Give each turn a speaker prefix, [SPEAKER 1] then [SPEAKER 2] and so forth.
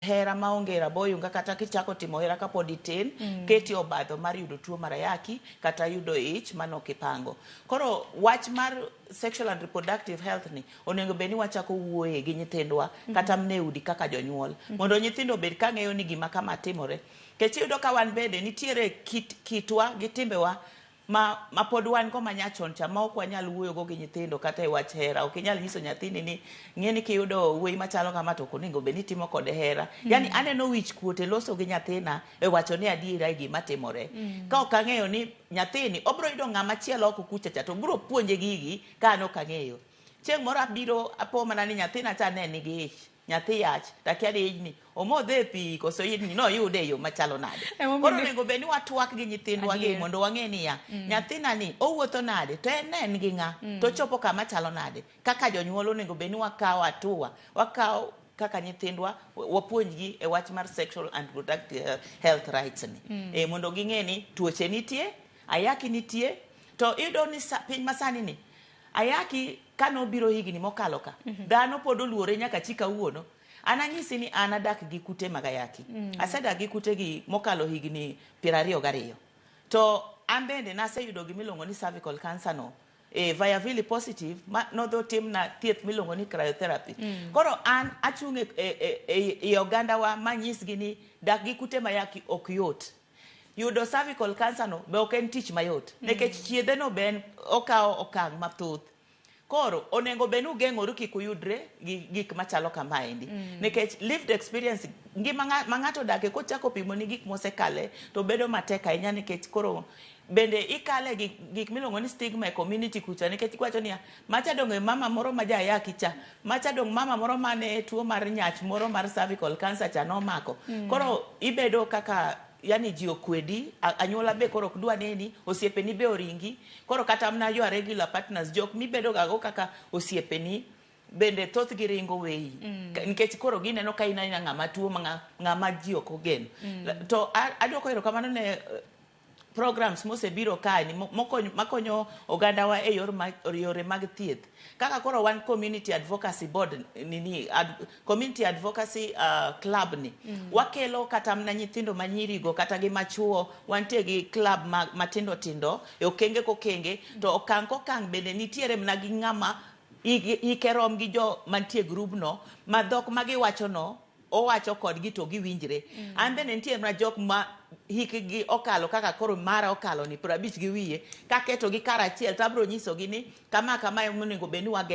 [SPEAKER 1] Hera maonge raboyunga kata kichako timo hera kapod itin keti obadho mar yudo tuo mar ayaki kata yudo ich mane ok ipango. Koro wach mar sexual and reproductive health ni onego bed ni wachako wuoye gi nyithindwa kata mne udi kaka jonyuol mondo nyithindo obed ka ng'eyo ni gima kama timore. Nikech iyudo ka wan bende nitiere kit, kitwa gi timbewa ma pod wan go manyachon cha ma ok wanyal wuoyo go gi nyithindo kata e wach hera. Ok inyal nyiso nyathini ni ng'e ni kiyudo wuoyi machalo kama to ok onego bed ni itimo kode hera. Yani aneno wich kuot e loso gi nyathina e wacho ni adiera e gima timore. Ka ok ang'eyo ni nyathini obiro yudo ng'ama chielo oko kucha cha to biro puonje gigi ka an ok ang'eyo. Chieng' moro abiro apo mana ni nyathina cha ne nigi ich. Nyathi yach, takia ni ijni omodhe e pi koso ijni noyude e yo machalo nade. Koro onego bed ni watwak gi nyithindwa gi mondo wang'e niya, nyathina ni owuotho nade, to en ne en gi ng'a, to ochopo kama chalo nade. Kaka jonyuol onego bed ni wakawo hatua, wakawo kaka nyithindwa wapuonjgi e wach mar sexual and reproductive health rights ni. E, mondo ging'e ni tuoche nitie, ayaki nitie, to iyudo ni piny masani ni ayaki kane obiro higni mokalo ka, dhano pod oluore nyaka chi kawuono. An anyisi ni an adak gi kute mag ayaki. Asedak gi kute gi mokalo higni 22. To an bende naseyudo gimiluongo ni cervical cancer no, e via VILI positive ma nodhi otimna thieth miluongo ni cryotherapy. Koro an achung' e, e, e, e ogandawa manyisgi ni dak gi kute mayaki ok yot. Yudo cervical cancer no be ok en tich mayot nikech chiedhe no be en okawo okang' mathoth. Koro onego bed ni ugeng'oru kik uyudre gi gik machalo kamaendi. Nikech lived experience ngima ma ng'ato odake kochako pimo ni gik mosekale to bedo matek ahinya nikech koro bende ikale gi gik miluongo ni stigma e community kucha nikech iwacho niya macha dong' e mama moro ma jayaki cha macha dong' mama moro mane tuo mar nyach moro mar cervical cancer cha nomako. Koro ibedo kaka yani ji okwedi, anyuola be koro ok dwa neni, osiepeni be oringi. Koro kata mana your regular partners, jok mibedo ga go kaka osiepeni bende thothgi ringo weyi. Nikech koro gineno ka in aina ng'ama tuo ma ng'ama ji ok ogeno. To adwoko erokamano ne programs mosebiro kae ni makonyo ogandawa e yor ma, yore mag thieth. Kaka koro wan community advocacy board nini community advocacy club ni wakelo kata mana nyithindo manyirigo kata gi machuo, wantie gi club ma, matindo tindo e okenge kokenge to okang' kokang' bende nitiere mana gi ng'ama hike rom gi jo mantie grubno ma dhok ma giwacho no owacho kodgi to giwinjre. An bende nitie mana jok ma hikgi okalo kaka koro mara okalo ni 50 gi wiye, kaketo gi karachiel to abiro nyisogi ni kama kama emonego bed ni wageng'o.